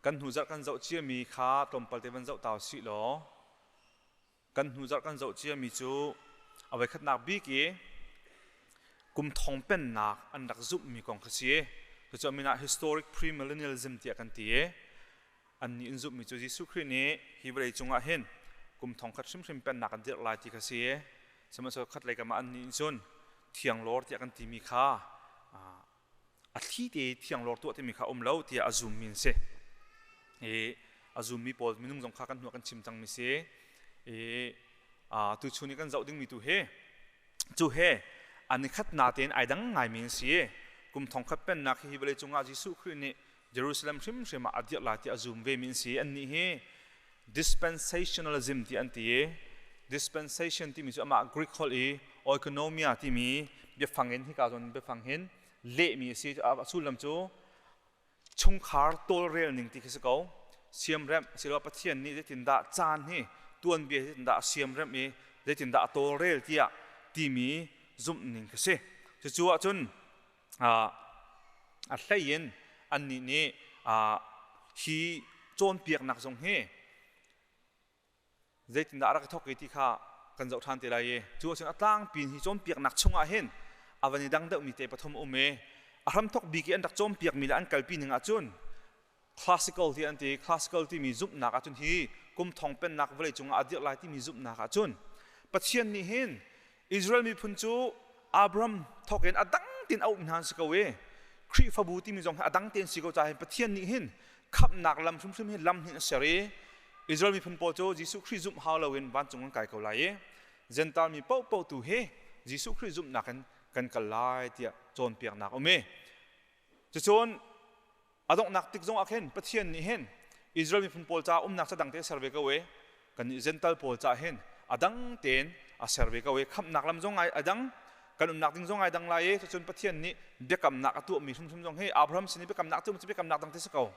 Kan hnu zarh kan zoh ciami kha tlawmpal te van zoh ta usih law kan hnu zarh kan zoh ciami cu a voikhatnak bik i kum thong pennak an rak zumhmi kong kha si. Cucu a min ah historic premillennialism tiah kan ti i annih an zumhmi cu Jesuh Khrih nih hi vawlei cungah hin kum thong khat hrimhrim pennak an dirh lai ti kha si. Sihmanhsehlaw khatlei kam ah annih nih cun thianglawr tiah kan timi kha a thli te thianglawr tuah timi kha um lo tiah a zummi an si. I a zummi pawl minung zong kha kan hnuah kan chim cangmi si. I tuchun i kan zoh dingmi tu hi cu he an i khat natein ai dang ngaimi an si. Kum thong khat pennak hi vawlei cungah Jesuh Khrih nih Jerusalem hrimhrim ah a dirh lai tiah a zum vemi an si. Annih hi dispensationalism ti an ti i dispensation timi cu amah Greek holh i oikonomia timi biafang in hika zawn biafang hin lehmi a si. A sullam cu chungkhar tawlrel ning ti khi si ko. Siamremh asiloah Pathian nih zeitindah caan hi tuanbia zeitindah a siamremh i zeitindah a tawlrel tiah timi zumh ning khi si. Cucu ahcun a hlei in annih nih hi cawnpiaknak zong hi zeitindah a rak i thawk i ti kha kan zoh ṭhan te lai i cu ahcun a tlangpi in hi cawnpiaknak chungah hin a van i dang deuhmi te pathum a um i a hramthawk bik i an rak cawnpiakmi le an kalpi ning ahcun classical ti an ti. Classical timi zumhnak ahcun hi kum thong pennak vawlei cungah a dirh lai timi zumhnak ahcun Pathian nih hin Israel miphun cu Abraham thawk in a dang tein a um hna an si ko i Khrihfabu timi zong hi a dang tein si ko caah hin Pathian nih hin khamhnak lam hrimhrim hi lam hin a ser i Israel miphun pawl cu Jesuh Khrih zumh hau loin vancung an kai ko lai i Gentile mi paohpaoh tu hi Jesuh Khrih zumhnak in kan kal lai tiah cawnpiaknak um i cucun A donghnak tik zongah khin Pathian nih hin Israel miphun pawl caah umnak ca dang te a ser ve ko i kannih Gentile pawl caah hin a dang tein a ser ve ko i khamhnak lam zong ai a dang, kan umnak ding zong ai dang lai i cucun Pathian nih biakamnak a tuahmi hrimhrim zong hi Abraham sin i biakamnak a tuahmi cu biakamnak dang te si ko.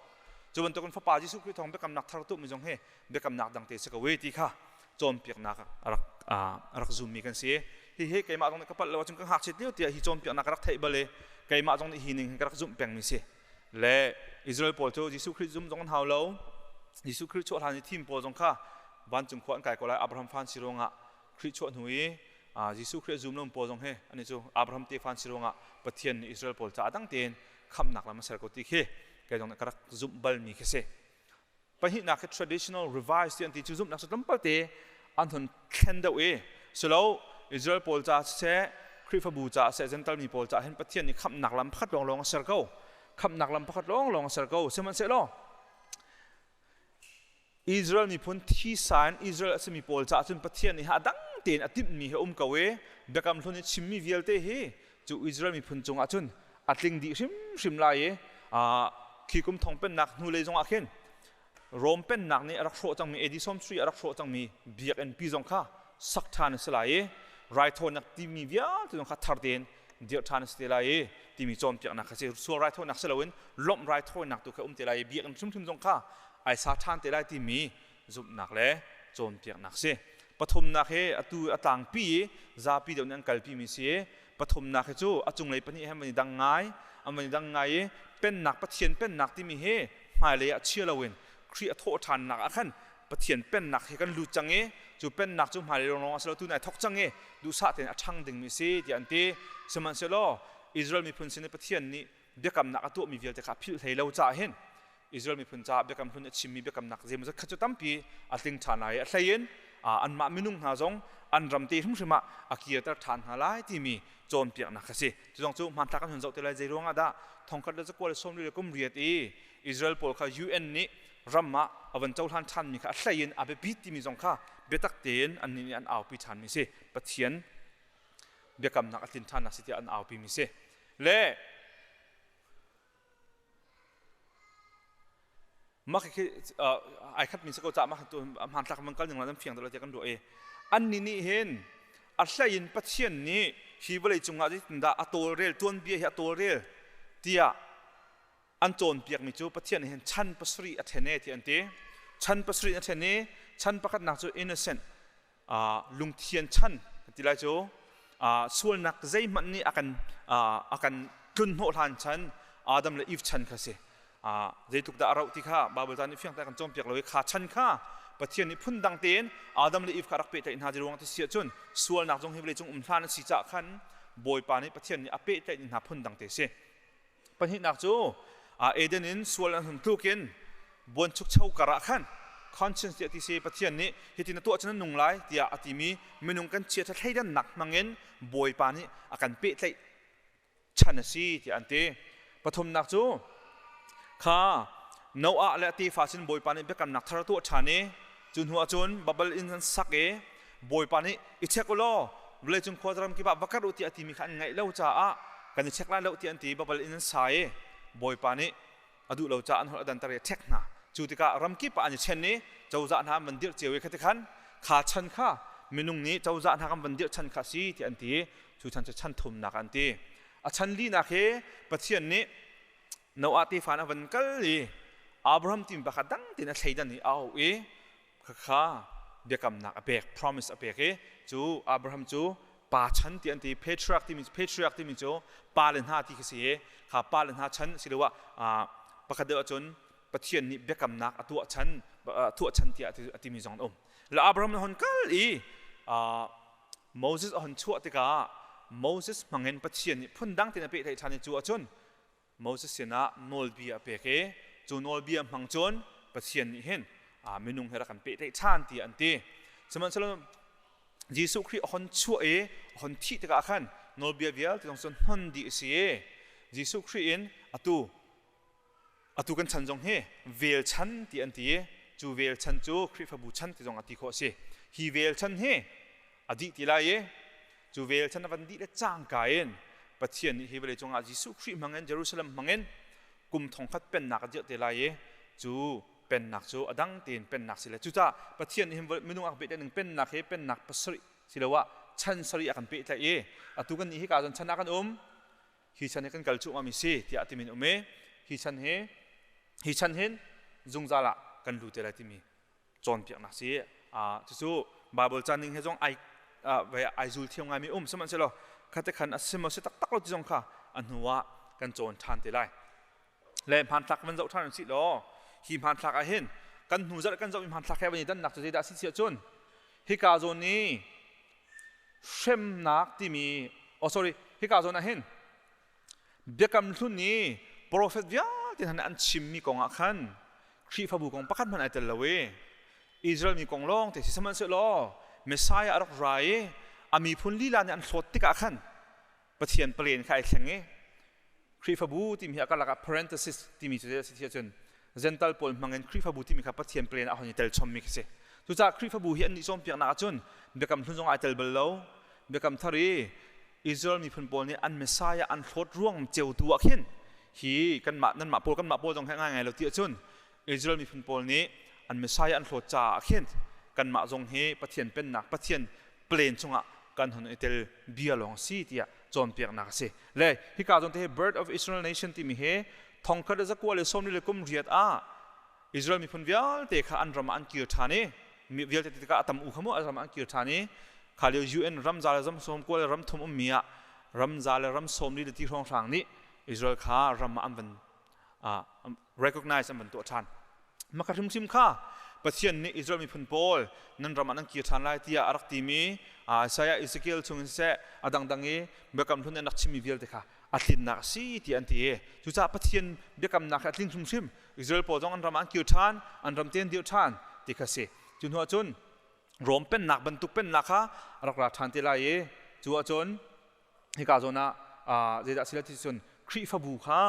Cu bantukin fapa Jesuh Khrih thawng biakamnak thar tuahmi zong hi biakamnak dang te si ko i ti kha cawnpiaknak a rak a rak zummi kan si. Hihi keimah zong nih ka palh lo ahcun ka ngakchiat lio tiah hi cawnpiaknak ka rak theih bal i keimah zong nih hi ning hin ka rak zumh pengmi si. Le Israel pawl cu Jesuh Khrih zum zong an hau lo. Jesuh Khrih chuah hlan i thim pawl zong kha vancung khua an kai ko lai. Abraham fan si ruangah Khrih chuah hnu i Jesuh Khrih a zum lo pawl zong hi ani cu Abraham tefa an si ruangah Pathian nih Israel pawl caah dang tein khamhnak lam a ser ko ti khi kei zong nih ka rak zumh balmi khi si. Pahnihnak hi traditional revised ti an ti cu zumhnak cu tlawmpal te an hun thlen deuh i silo Israel pawl caah siseh, Khrihfabu caah siseh, Gentile mi pawl caah hin Pathian nih khamhnak lam pakhat lawnglawng a ser ko. Khamhnak lam pakhat lawnglawng a ser ko. Sihmanhsehlaw Israel miphun thisa in Israel a simi pawl caah cun Pathian nih a dang tein a timhmi hi a um ko i Biakam Hlun i chimmi vialte hi cu Israel miphun cungah cun a tling dih hrimhrim lai i khi kum thong pennak hnulei zongah khin Rom pennak nih a rak hrawh cangmi AD 30 a rak hrawh cangmi biakinn pi zong kha sak ṭhan a si lai i raithawinak timi vialte zong kha thar tein dirh ṭhan a si te lai i timi cawnpiaknak kha si. Sual raithawinak si loin lawmh raithawinak tu kha um te lai i biakinn hrimhrim zong kha ai sa ṭhan te lai timi zumhnak le cawnpiaknak si. Pathumnak hi atu a tlangpi i zapi deuh nih an kalpi mi si. Pathumnak hi cu a cunglei pahnih he an van i dang ngai, an van i dang ngai i pennak, Pathian pennak timi hi hmailei ah chia loin Khrih a thawh ṭhannak ah khan Pathian pennak he kan lut cang i cu pennak cu hmailei lawnglawng ah si lo, tu nai thawk cang i duhsah tein a ṭhang dingmi si tiah an ti. Sihmanhsehlaw Israel miphun sin i Pathian nih biakamnak a tuahmi vialte kha a philh hlei lo caah hin Israel miphun caah biakam hlun a chimmi biakamnak zeimawzat kha cu tampi a tling ṭhan lai i a hlei in anmah minung hna zong an ram te hrimhrim ah a kirter ṭhan hna lai timi cawnpiaknak kha si. Cu zong cu hmanthlak kan hun zoh te lai. Zei ruangah dah 1000 le 19 40 le kum riat i Israel pawl kha UN nih ram ah a van cohlan ṭhanmi kha a hlei in a biapi timi zong kha biatak tein annih nih an aupi ṭhanmi si. Pathian biakamnak a tlin ṭhannak si tiah an aupi mi si. Le mah khi ai khat mi si ko ca mah tu hmanthlak man kal ning la nan fiang deuh tiah kan ruah i annih nih hin a hlei in Pathian nih hi vawlei cungah zeitindah a tawlrel, tuanbia hi a tawlrel tiah an cawnpiakmi cu Pathian nih hin chan pasarih a ṭhen e tiah an ti. Chan pasarih a ṭhen i chan pakhatnak cu innocent, lungthian chan kan ti lai cu, sualnak zeihmanh nih a kan tlun hnawh hlan chan, Adam le Eve chan kha si. Zeitluk dah a rauh ti kha Baibal ca nih fiang tein kan cawnpiak lo i kha chan kha Pathian nih phundang tein Adam le Eve kha rak pehtlaih hna ti ruang ti si ahcun sualnak zong hi vawleicung um hlan a si caah khan Bawipa nih Pathian nih a pehtlaih ning hna phundang te si. Pahnihnak cu Eden in sual an hun tluk in buanchukcho kar ah khan conscience tiah ti si Pathian nih hitin a tuah cun a nung lai tiah a timi minung kan chiaṭha thleidannak hmangin Bawipa nih a kan pehtlaih chan a si tiah an ti. Pathumnak cu kha Noah le a tefa sin Bawipa nih biakamnak thar a tuah ṭhan i cu hnu ah cun Babel inn an sak i Bawipa nih i check u law vawleicung khuazaram kip ah va kar u tiah a timi kha an ngaih lo caah kan i check lai lo tiah an ti Babel inn an sa i Bawipa nih a duh lo caah an holh a danter i a ṭhek hna. Cu tikah ram kip ah an i ṭhen i cozah hna an van dirh cio i khati khan kha chan kha minung nih cozah hna kan van dirh chan kha a si tiah an ti i cu chan cu chan thumnak an ti. A chan linak hi Pathian nih Noah tefa in a van kal i Abraham timi pa kha dang tein a thleidan i a auh i khakha biakamnak a pek, promise a pek i cu Abraham cu pa chan ti an ti. Patriarch timi patriarch timi cu pa le hna ti khi si i kha pa le hna chan siloah pakhat deuh ahcun Pathian nih biakamnak a tuah chan tuah chan tiah a timi zong an um. Le Abraham hon kal i Moses a hon chuah tikah Moses hmangin Pathian nih phundang tein a pehtlaih ṭhan i cu ahcun Moses sinah nawlbia a pek i cu nawlbia hmang cun Pathian nih hin minung he rak kan pehtlaih ṭhan tiah an ti. Sihmanhsehlaw Jesuh Khrih a hon chuah i a hon thih tikah khan nawlbia vialte zong cu hnon dih a si i Jesuh Khrih in atu Atu kan chan zong hi vel chan ti an ti i cu vel chan cu Khrihfabu chan ti zong a ti khawh a si. Hi vel chan hi a dih ti lai i cu vel chan a van dih le cangka in Pathian nih hi vawlei cungah Jesuh Khrih hmangin Jerusalem hmangin kum thongkhat pennak a dirh te lai i cu pennak cu a dang tein pennak si le cucaah Pathian nih hin minung a pehtlaih ning pennak hi pennak pasarih siloah chan sarih a kan pehtlaih i atu kan nih hika cun chan ah kan um. Hi chan hi kan kal cuahmah mi si tiah a timi an um i hi chan hi hi chan hin zungzal ah kan lut te lai timi cawnpiaknak si. Cucu Bible ca ning he zong ai ai zul thiam ngaimi um sihmanhsehlaw khate khan a si maw si taktak lo ti zong kha a hnu ah kan cawn ṭhan te lai. Le hmanthlak van zoh ṭhan usih law hi hmanthlak ah hin kan hnu zarh kan zohmi hmanthlak he van i dannak cu zeidah a si si ahcun hika zawn i hremnak timi oh sorry hika zawn ah hin biakam hlun i profet vialte hna nih an chimmi kong ah khan Khrihfabu kong pakhat hmanh ai tel lo i Israel mi kong lawng te si sihmanhsehlaw Messiah a rak ra i a miphun lila nih an hlawt tikah khan Pathian palen kha ai thleng i Khrihfabu timi hi a karlak ah parenthesis timi cu a si ti ahcun Gentile pawl hmangin Khrihfabu timi kha Pathian plan ah hon i tel chommi khi si. Cucaah Khrihfabu hi an nih cawnpiaknak ahcun Biakam Hlun zong ai tel bal lo. Biakam Thar i Israel miphun pawl nih an Messiah an hlawt ruang ceutu ah khin hi kanmah nanmah pawl kanmah pawl zong he ngai ngai lo ti ahcun Israel miphun pawl nih an Messiah an hlawt caah khin kanmah zong hi Pathian pennak Pathian plan chungah kan hun i tel bia lawng si tiah cawnpiaknak a si. Le hika zawn te hi Birth of Israel Nation timi hi thongkhat le zakua le sawmli le kum riat ah Israel miphun vialte kha an ram ah an kir ṭhan i vialte ti tikah a tam u kha mu a ram ah an kir ṭhan i kha lio UN ram za le ram sawm kua le ram thum ummi ah ram za le ram sawmli le ti hrawnghrang nih Israel kha ram ah an van recognize an van tuah ṭhan. Maka hrimhrim kha Pathian nih Israel miphun pawl nan ram ah nan kir ṭhan lai tiah a rak timi Isaiah, Ezekiel chung in siseh a dangdang i biakam hlun an rak chimmi vialte kha a tlinnak a si tiah an ti i cucaah Pathian biakamnak hi a tling hrimhrim. Israel pawl zong an ram ah an kir ṭhan, an ram te an dirh ṭhan ti kha si. Cu hnu ahcun Rom pennak bantuk pennak kha a rak ra ṭhan te lai i cu ahcun hika zawn ah zeidah a si lai ti cun Khrihfabu kha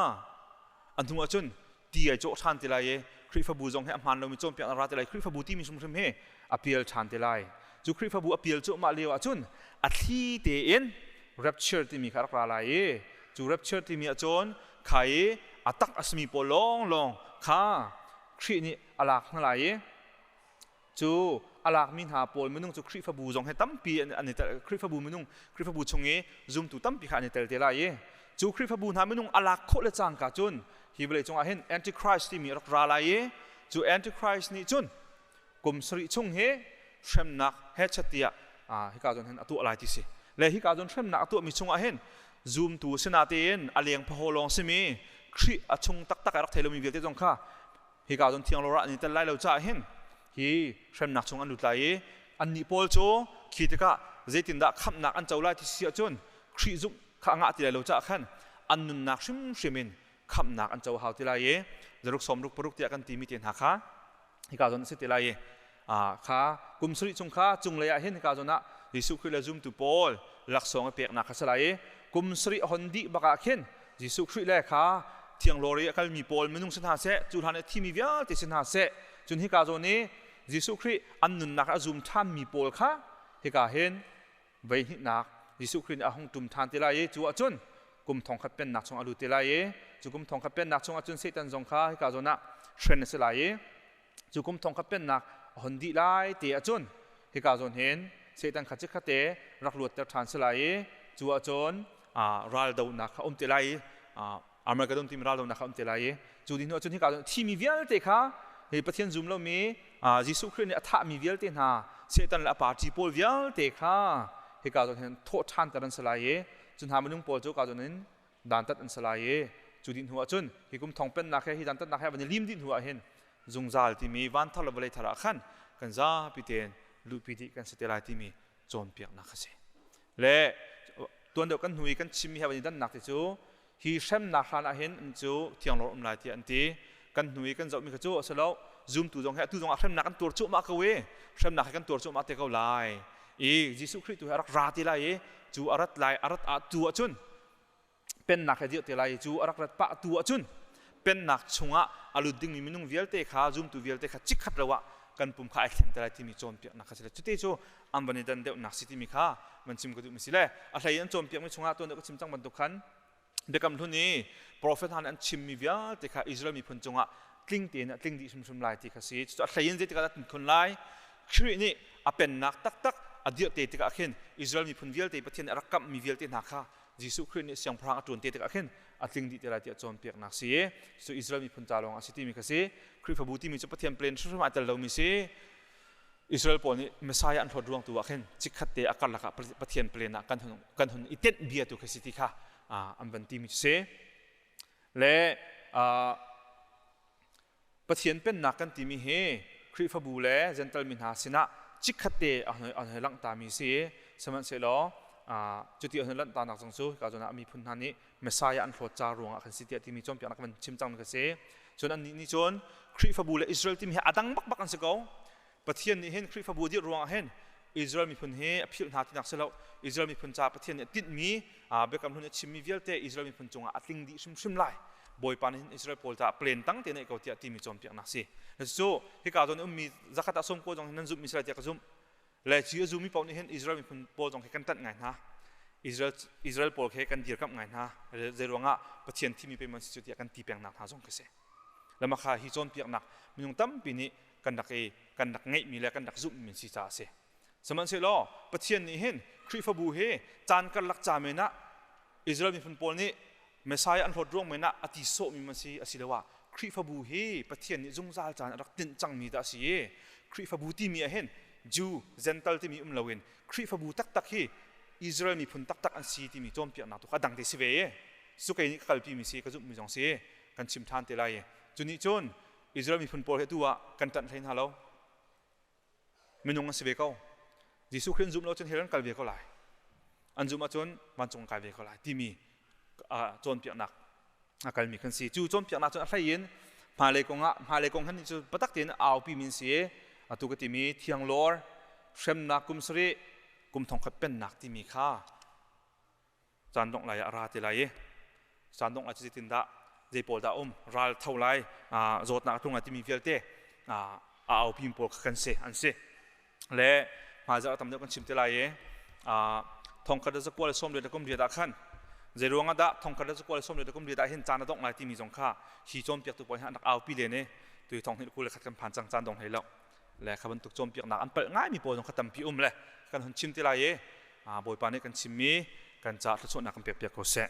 a hnu ahcun ti ai cawh ṭhan te lai i Khrihfabu zong hi a hmaan lomi cawnpiaknak ra te lai. Khrihfabu timi hrimhrim hi a pial ṭhan te lai. Cu Khrihfabu a pial cuahmah lio ahcun a thli tein rapture timi kha a rak ra lai i cu rapture timi ahcun kha i a tak a simi pawl lawnglawng kha Khrih nih a lak hna lai i cu a lakmi hna pawl minung cu Khrihfabu zong he tampi an i tel. Khrihfabu minung Khrihfabu chung i zumtu tampi kha an i tel te lai i cu Khrihfabu hna minung a lak khawh le cangka cun hi vawlei cungah hin Antichrist timi a rak ra lai i cu Antichrist nih cun kum sarih chung hi hremnak he chat tiah hika zawn hin a tuah lai ti si le hika zawn hremnak a tuahmi chungah hin zumtu sinatein a leng phahaw lawng simi. Khrih a chung taktak a rak thei lomi vialte zong kha hika cun thiang lawr ah an i tel lai lo caah hin hi hremnak chung an lut lai i annih pawl cu khi tikah zeitindah khamhnak an co lai ti si ahcun Khrih zumh kha a ngah ti lai lo caah khan an nunnak hrimhrim in khamhnak an co hau ti lai i zaruk sawmruk paruk tiah kan timi te hna kha hika zawn a si te lai i kha kum sarih chung kha cunglei ah hin hika zawn ah Jesuh Khrih le zumtu pawl laksawng i peknak kha si lai i kum sarih a hon dih bak ah khin Jesuh Khrih le kha thianglawr i a kalmi pawl minung si hna seh cu hlan i a thimi vialte si hna seh cun hika zawn i Jesuh Khrih an nunnak a zum ṭhanmi pawl kha hika hin voihnihnak Jesuh Khrih nih a hung ṭum ṭhan te lai i cu ahcun kum thongkhat pennak chung a lut te lai i cu kum thongkhat pennak chung ahcun Satan zong kha hika zawn ah hren a si lai i cu kum thongkhat pennak a hon dih lai te ahcun hika zawn hin Satan kha chikkhatte rak luatter ṭhan si lai i cu ahcun raldonak kha um te lai i Armageddon timi raldonak kha um te lai i cu dih hnu ahcun hika zawn thimi vialte kha hi Pathian zum lomi Jesuh Khrih nih a thahmi vialte hna Satan le a party pawl vialte kha hika zawn hin thawh ṭhan ter an si lai i cu hna minung pawl cu ka zawn in dantat an si lai i cu dih hnu ahcun hi kum thong pennak he hi dantatnak he van i lim dih hnu ah hin zungzal timi van thar le vawlei thar ah khan kan zapi tein luhpi dih kan si te lai timi cawnpiaknak a si. Le tuan deuh kan hnu i kan chimmi he van i dannak te cu hi hremnak hlan ah hin cu thianglawr um lai tiah an ti. Kan hnu i kan zohmi kha cu a si lo. Zumtu zong he atu zong ah hremnak kan tuar cuahmah ko i hremnak he kan tuar cuahmah te ko lai. I Jesuh Khrih tu hi a rak ra te lai i cu a rat lai a rat ah tu ahcun pennak he dirh te lai i cu a rak rat pah tu ahcun pennak chungah a lut dingmi minung vialte kha zumtu vialte kha chikkhat lo ah kan pum kha ai thleng te lai timi cawnpiaknak kha si le cute cu an van i dan deuhnak si timi kha van chim ka duhmi si le a hlei an cawnpiakmi chungah tuan deuh ka chim cang bantuk khan biakam hlun i profet hna nih an chimmi vialte kha Israel miphun cungah tling tein a tling dih hrimhrim lai ti kha si cucu a hlei in zeitikah dah tin khun lai Khrih nih a pennak taktak a dirh te tikah khin Israel miphun vialte Pathian nih a rak kamhmi vialte hna kha Jesuh Khrih nih siangpahrang a ṭuan te tikah khin a tling dih te lai tiah cawnpiaknak si i cu Israel miphun ca lawng a si timi kha si. Khrihfabu timi cu Pathian plan hrimhrim ah tel lomi si. Israel pawl nih Messiah an hlawt ruang tu ah khin chikkhat te a karlak ah Pathian plan ah kan hun kan hun i tenh bia tu kha si ti kha an van timi cu si. Le Pathian pennak kan timi hi Khrihfabu le Jentail mi hna sinah chikkhat te an hei langhtermi si. Sihmanhsehlaw cuti an hei langhternak zong cu hika zawn ah miphun hna nih Messiah an hlawt ca ruangah khan si tiah timi cawnpiaknak kan chim cang ka si. Cun annih nih cun Khrihfabu le Israel timi hi a dang bakbak an si ko. Pathian nih hin Khrihfabu dirh ruangah hin Israel miphun hi a philh hna tinak si lo. Israel miphun ca Pathian nih a tinhmi biakam hlun a chimmi vialte Israel miphun cungah a tling dih hrimhrim lai. Bawipa nih hin Israel pawl caah plan tang te neih ko tiah timi cawnpiaknak si. Cucu hika zawn ummi zakhat ah sawmkua zong hin nan zumhmi si lai tiah ka zumh. Le cu a zummi paoh nih hin Israel miphun pawl zong khi kan ṭanh ngai hna. Israel Israel pawl khi kan dirkamh ngai hna. Zei ruangah Pathian thimi pei man si cu tiah kan ti pengnak hna zong khi si. Lamaka hi cawnpiaknak minung tampi nih kan rak i kan rak ngeihmi le kan rak zumhmi si caah a si. Sihmanhsehlaw Pathian nih hin Khrihfabu hi caan karlak ca men ah Israel miphun pawl nih Messiah an hlawt ruang men ah a ti sawhmi man si asiloah Khrihfabu hi Pathian nih zungzal caan a rak tinh cangmi dah a si i Khrihfabu timi ah hin Jew, Gentile timi um loin Khrihfabu taktak hi Israel miphun taktak an si timi cawnpiaknak tu kha a dang te si ve i cu kei nih ka kalpimi si ka zumhmi zong si kan chim ṭhan te lai i cu nih cun Israel miphun pawl hi atu ah kan ṭanh hlei hna lo. Minung an si ve ko. Jesuh Khrih an zumh lo cun hell an kal ve ko lai. An zumh ahcun vancung an kai ve ko lai timi cawnpiaknak a kalmi kan si. Cu cawnpiaknak cun a hlei in hmailei kong ah hmailei kong han cu biatak tein aupi mi an si i atu ka timi thianglawr hremnak kum sarih kum thongkhat pennak timi kha caan dongh lai ah a ra te lai i caan dongh lai cu zeitindah zei pawl dah um ral tho lai zawtnak a tlung lai timi vialte a aupi pawl kha kan si an si le hmaizarh tam deuh kan chim te lai i thongkhat le zakua le sawm le kum riat ah khan zei ruang ah dah thongkhat le zakua le sawm le kum riat ah hin caan a dongh lai timi zong kha hi cawnpiaktu pawl hin an rak aupi len i tui thong hnih kul le khat kan phan cang caan dong hlei lo le kha bantuk cawnpiaknak an palh ngaimi pawl zong kha tampi um le kan hun chim te lai i Bawipa nih kan chimmi kan caah thluachuahnak kan pekpiak ko seh.